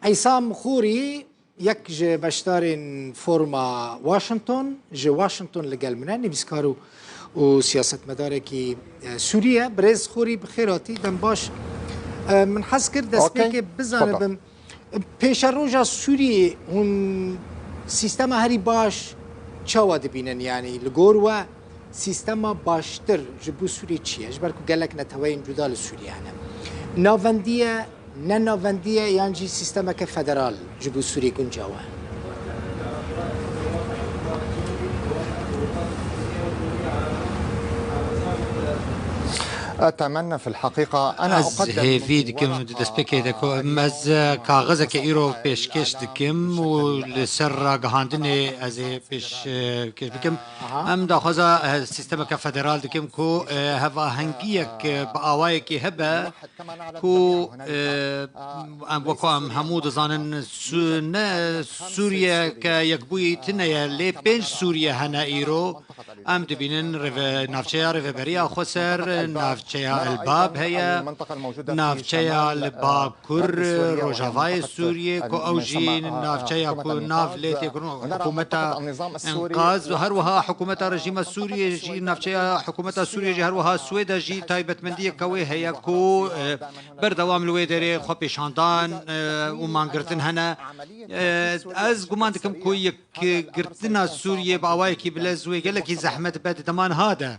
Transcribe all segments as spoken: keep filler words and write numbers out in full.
Îsam Xûrî, yek ji beşdarên foruma Washington, ji Washington li gel min e, nivîskar û, û siyasetmedarekî, e, Sûrî ye. Birêz Xûrî, bi xêr hatî, dem baş. E, min hez kir destpêkê bizanibim, pêşeroja Sûriyê hûn sîstema herî baş çawa dibînin? Yanî li gor we sîstema baştir ji bo Sûriyê çi ye? Ji ber ku gelek neteweyên cuda li Sûriyê hene. Navendî ye, ne navendî ye, yan jî sîstemeke federal ji bo Sûriyê guncaw e? أتمنى في الحقيقة، أنا Ez أقدم hêvî dikim di destpêkê de ku em, ez, e, kaxizeke îro pêşkêş dikim û li ser ragihandinê ez ê pêş, e, kêş bikim. Aha. Em daxwaza, e, sîstemeke federal dikim ku, e, hevahengiyek, e, bi awayekî hebe ku, e, em, wekî em hemû dizanin, Su-, ne Sûriye ke yekbûyî tune ye, lê pênc Sûriye hene îro. Em dibînin rêve-, navçeya Rêveberiya Xweser, navçeya Elbab heye, navçeya li Bakur, Rojavayê Sûriyê, ku ew jî navçeya ku nav lê tê kirin hikûmeta înqaz û her wiha hikûmeta rejîma Sûriyê jî, navçeya hikûmeta Sûriyê jî, her wiha Swêda jî taybetmendiyeke wê heye ku, e, berdewam li wê derê xwepêşandan, e, û mangirtin hene. E, ez guman dikim ku yek girtina Sûriyê bi awayekî bilez wê gelekî zehmet be di dema niha de.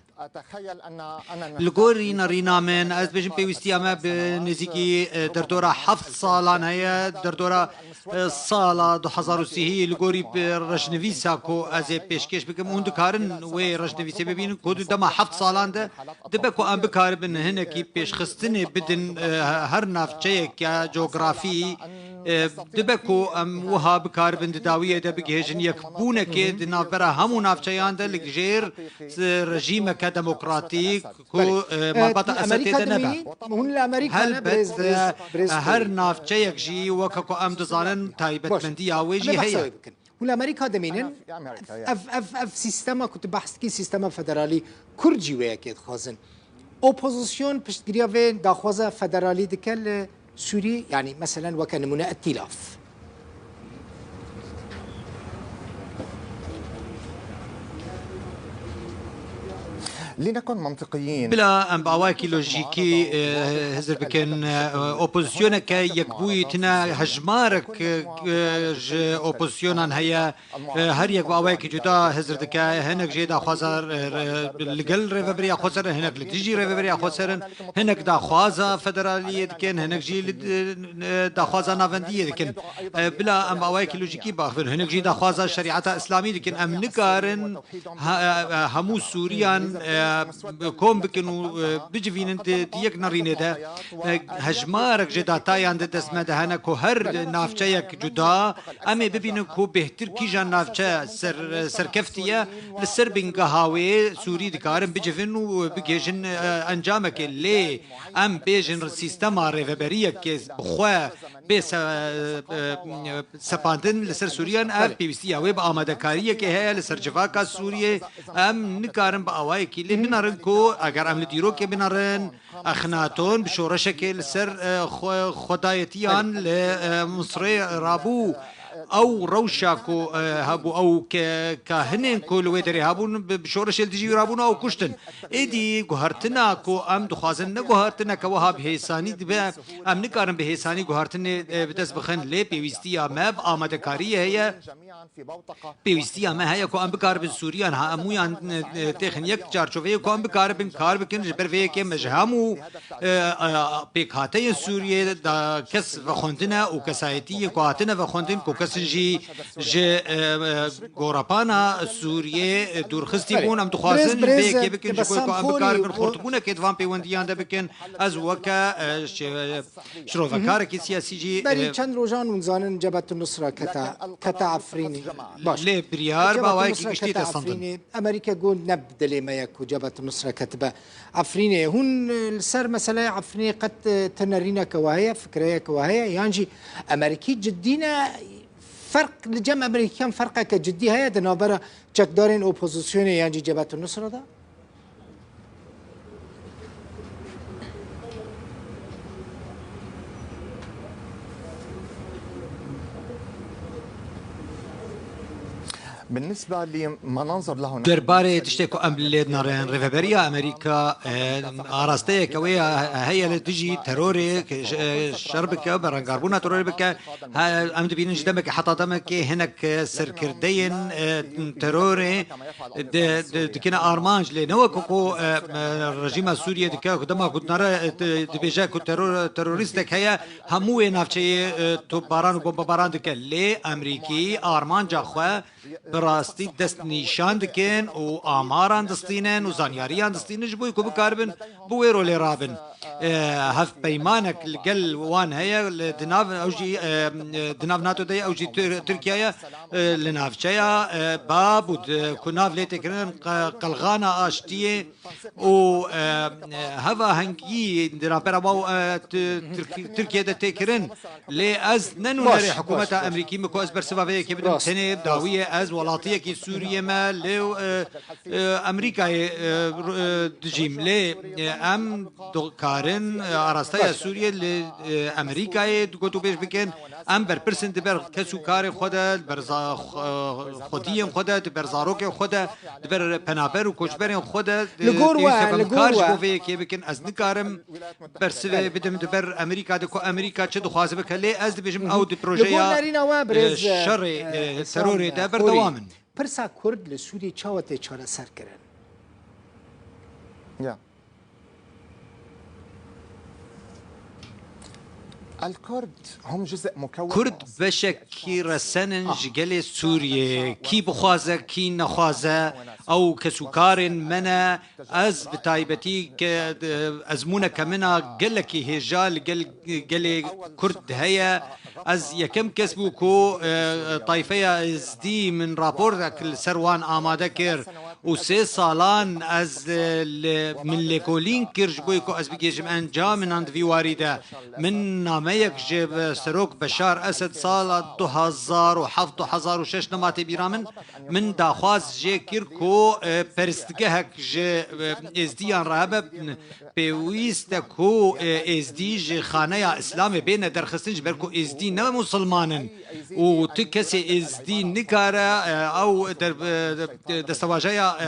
Li gorî nerîna min, ez dibêjim pêwîstiya me bi nêzîkî, e, derdora heft salan heye, derdora, e, sala du hezar û sî li gorî bi rejnivîsa ku ez ê pêşkêş bikim, hûn dikarin wê rejnivîsê bibînin ku di dema heft salan de dibe ku em bikaribin hinekî pêşxistinê bidin, e, her navçeyeke cografî, e, dibe ku em wiha bikaribin di dawiyê de bigihêjin yekbûnekê di navbera hemû navçeyan de li jêr, e, rejîmeke demokratîk ku, e, malbata Esedê de nebe. Helbet, e, her navçeyek jî weke ku em dizanin taybetmendiya wê jî heye. Hûn li Amerîka dimînin. Ev, ev, ev sîstema ku tu behs dikî, sîstema federalî, Kurd jî wê yekê dixwazin. Opozîsyon piştgiriya vê daxwaza federalî dike li Sûrî, yanî meselen weke nimûne îtîlaf. لنكن منطقيين. Bila em bi awayekî lojîkî, e, hizir bikin, e, opozîsyoneke yekbûyî tune, hejmarek, e, ji opozîsyonan heye. E, her yek bi awayekî cuda hizir dike. Hinek jê daxwaza, e, re-, li gel Rêveberiya Xweser in, hinek li dijî Rêveberiya Xweser in, hinek daxwaza federaliyê dikin, hinek jî li, e, daxwaza navendiyê dikin. E, bila em bi awayekî lojîkî baxivin, hinek jî daxwaza şerîeta Îslamî dikin. Em nikarin ha-, e, e, hemû Sûriyan, e, kom bikin û, e, bicivînin di, di yek nerînê de. E, hejmarek ji datayan di dest me de hene ku her navçeyek cuda, em ê bibînin ku bêhtir kîjan navçe ser, serkeftî ye, li ser bingeha wê Sûrî dikarin bicivin û bigihêjin, e, encamekê. Lê em bêjin sîstema rêveberiyekê bi xwe bê se-, e, e, sepandin li ser Sûriyan, ev pêwîstiya wê bi amadekariyekê heye li ser civaka Sûriyê. Em nikarin bi awayekî lê binerin ku eger em li dîrokê binerin, Exnaton bi şoreşekê li ser, e, xwe-, xwedayetiyan li, e, Misrê rabû. Ew rewşa ku, e, hebû, ew ke-, kahinên ku li wê derê hebûn, bi, bi şoreşê li dijî wî rabûn, ew kuştin. Êdî guhertina ku em dixwazin ne guhertineke wiha bi hêsanî dibe. Em nikarin bi hêsanî guhertinê, e, bi dest bixin, lê pêwîstiya me bi amadekariyê heye. Pêwîstiya me heye ku em bikaribin Sûriyan hemûyan, e, e, têxin yek çarçoveyê, ku em bikaribin kar bikin, ji ber vê yekê me ji hemû, e, e, pêkhateyên Sûriyê da kes vexwendine û kesayetiyên ku hatine vexwendin, ku kesin jî ji, e, e, gorepana Sûriyê, e, dûrxistî bûn. Em dixwazin vê yekê bikin, ji bo ku em bikaribin xurtbûnekê di van pêwendiyan de bikin. Ez weke, e, şi-, e, Şirovekarekî siyasî jî, Berî e, çend rojan hûn zanin Cebhet Nusra kete, kete Efrînê. Baş. Lê biryar bi awayekî giştî te standin. Amerîka got ne bi dilê me ye ku Cebhet Nusra ketibe Efrînê. Hûn, e, li ser meseleya Efrînê qet, e, ti nerîneke we heye, fikreyeke we heye? Yan jî Amerîkî cidî ne? Ferq li cem Amerîkan ferqeke cidî heye di navbera çekdarên opozîsyonê yan jî Cebhet Nusra de? بالنسبة لما ننظر له نحن، derbarê tiştê ku em lê dinêrin, Rêveberiya Amerîka, e, arasteyeke wê ya heye li dijî terorê, e, şer bike, berengarbûna terorê bike. Ha, em dibînin ji demekê heta demekê hinek, e, serkirdeyên, e, terorê di-, di-, dikine armanc, lê ne wek ku, e, e, rejîma Sûriyê dike, ku dema ku dinare, e, di-, dibêje ku teror-, terorîstek heye, hemû wê navçeyê, e, topbaran û bombebaran dike. Lê Amerîkî armanca xwe bi rastî dest nîşan dikin û amaran distînin û zanyariyan distînin ji bo ku bikaribin bi wê rolê rabin. E, hevpeymanek li gel wan heye, li, di nav, ew jî, e, e, di nav NATO de ye, ew jî Tir-, Tirkiye ye, e, li navçeya, e, Bab û di, ku nav lê tê kirin, qe-, qelxana aştiyê û, e, e, hevahengî di navbera wan û, e, Ti-, Tirk-, Tirkiye de tê kirin. Lê ez ne nûnerê hikûmeta Amerîkî me ku ez bersiva vê yekê bidim. Tenê dawiyê ez welatiyekî Sûriyê me, lê, e, e, Amerîkayê, e, r-, e, dijîm. Lê, e, em dikarin, e, arastaya Sûriyê li, e, Amerîkayê di gotûbêj bikin. Em berpirs in di ber kes û karên xwe de, di ber za-, xwe-, xwediyên xwe de, di ber zarokên xwe de, di ber penaber û koçberên xwe de, Li gor we, pêwîst e li em gor kar ji we. Bo vê yekê bikin. Ez nikarim bersivê bidim di ber Amerîka de ku Amerîka çi dixwaze bike. Lê ez dibêjim ew di projeya, e, şerê, e, terorê de berdewam in. Pirsa Kurd li Sûriyê çawa tê çareser kirin? Ya. Kurd beşekî resen in ji gelê Sûriyê. Kî bixwaze, kî nexwaze, ew kes û karên me ne. Ez bi taybetî ke, ezmûneke min a gelekî hêja li gel, gelê Kurd heye. Ez yekem kes bû ku, e, tayfeya Êzdî min raportek li ser wan amade kir. Û sê salan ez, e, li, min lêkolîn kir ji bo ku ez bigihêjim encamên an di vî warî de. Min nameyek ji, e, Serok Beşar Esed sala du hazar û heft, du hazar û şeş nema tê bîra min, min daxwaz jê kir ku, e, peristgehek ji, e, Êzdiyan re hebe. Pêwîst e ku, e, Êzdî ji xaneya Îslamê bêne derxistin, ji ber ku Êzdî ne misilman in û tu kesê Êzdî nikare, e, ew der-, e, destewajaya, e,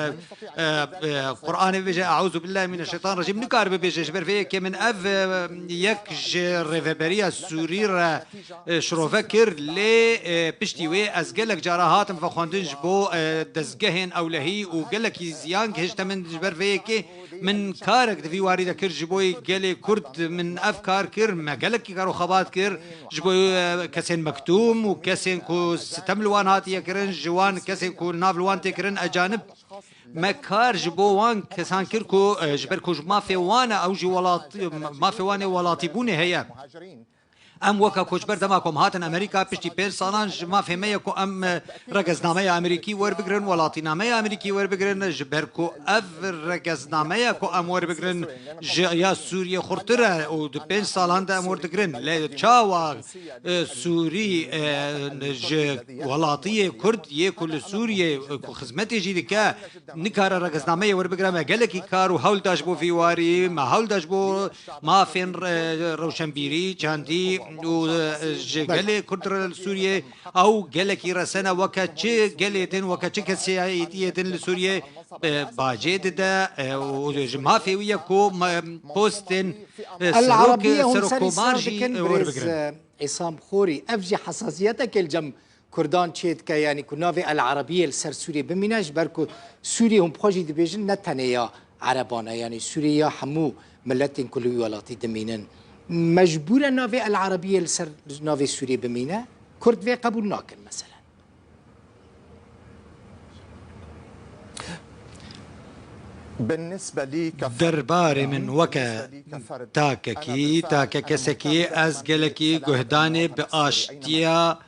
e, e, Qur'anê bibêje, "Eûzubillahimineşşeytanirracîm", nikare bibêje. Ji ber vê yekê min ev, e, yek ji Rêveberiya Sûrî re, e, şirove kir, lê, e, piştî wê ez gelek cara hatim vexwendin ji bo, e, dezgehên ewlehî û gelekî ziyan gihişte min. Ji ber vê yekê min karek di vî warî de kir ji bo gelê Kurd. Min ev kar kir, me gelekî kar û xebat kir ji bo, e, kesên mektûm û kesên ku sitem li wan hatiye kirin, ji wan kesên ku nav li wan tê kirin ecanib. Me kar ji bo wan kesan kir ku, e, ji ber ku ji mafê wan e, ew jî welat-, mafê wan ê welatîbûnê heye. Em weke koçber dema ku em hatin Amerîka, piştî pênc salan ji mafê me ye ku em, e, regeznameya Amerîkî werbigirin, welatînameya Amerîkî werbigirin, ji ber ku ev regeznameya ku em werbigirin ji ya Sûriyê xurtir e û di pênc salan de em werdigirin. Lê çawa, e, Sûrî, e, ji welatiyê Kurd yê ku li Sûriyê, e, ku xizmetê jî dike, nikare regeznameyê werbigire? Me gelekî kar û hewl da ji bo vî warî, me hewl da ji bo mafên re-, rewşenbîrî, çandî û, e, ji gelê Kurd re li Sûriyê, ew gelekî resene, weke çi gelê din, weke çi kesayetiyê din li Sûriyê, e, bacê dide, e, û ji mafê wî ye ku me-, postên, e, serok, serokkomarî, e, werbigirin. Îsam Xorî, ev jî hesasiyetekê li cem Kurdan çê dike, yanî ku navê El Arabiyê li ser Sûriyê bimîne, ji ber ku Sûriyê hûn bi xwe jî dibêjin ne tenê ya Ereban e, yanî Sûriyê ya hemû miletên ku li wî welatî dimînin. Mecbûr e navê El Arabiyê li ser navê Sûriyê bimîne? Kurd vê qebûl nakin mesela. Derbarê min weke takekî, take kesekî, ez gelekî guhdanê bi aştiya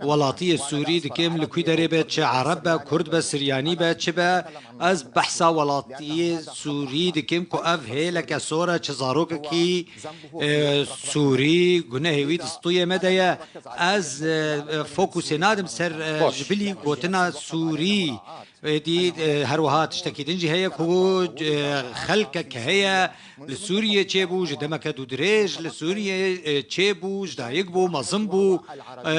welatiyê Sûrî dikim, li ku derê be, çi Ereb be, Kurd be, Siryanî be, çi be, Ez behsa welatiyê Sûrî dikim ku ev hêleke sor e, çi zarokekî, e, Sûrî gunehê wî di stûyê me de ye. Ez, e, e, fokusê nadim ser, e, ji bilî gotina Sûrî. Êdî, e, her wiha tiştekî din jî heye ku, e, xelkek heye li Sûriyê çêbû, ji demeke dûdirêj li Sûriyê, e, çêbû, ji dayik bû, mezin bû, e,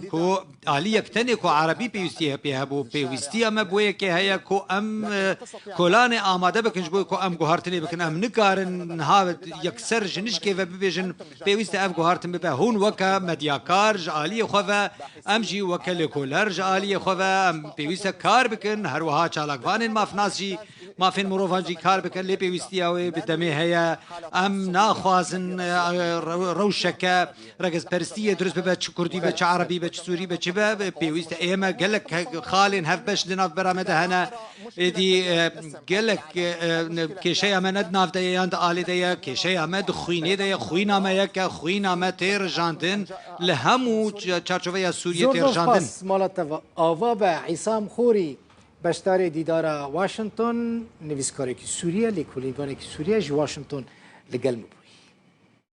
e, ku aliyek tenê ku erebî pêwîstî pê hebû. Pêwîstiya me bi wê yekê heye ku em, e, kolanê amade bikin ji bo ku em guhartinê bikin. Em nikarin niha yekser ji nişkê ve bibêjin pêwîst e ev guhartin bibe. Hûn weke medyakar ji aliyê xwe ve, em jî weke lêkoler ji aliyê xwe ve, em pêwîst e kar bikin. Her wiha çalakvanên mafnas jî, mafên mirovan jî kar bikin. Lê pêwîstiya wê bi demê heye. Em naxwazin, e, rew-, rewşeke regezperistiyê dirust bibe, çi kurdî be, çi erebî be, çi sûrî be, çi be, pêwîst e. Ê me gelek he-, xalên hevbeş di navbera me de hene. Êdî, e, gelek, e, e, kêşeya me ne di nav de ye yan di alê de ye, kêşeya me di xwînê de ye, xwîna me yek e, xwîna me tê rijandin li hemû çi-, çarçoveya Sûriyê Zor tê zor rijandin. Spas, mala te ve ava be. Îsam Xorî, beşdarê dîdara Washington, nivîskarekî Sûriye, lêkolînvanekî Sûriye ji Washington li gel me bû.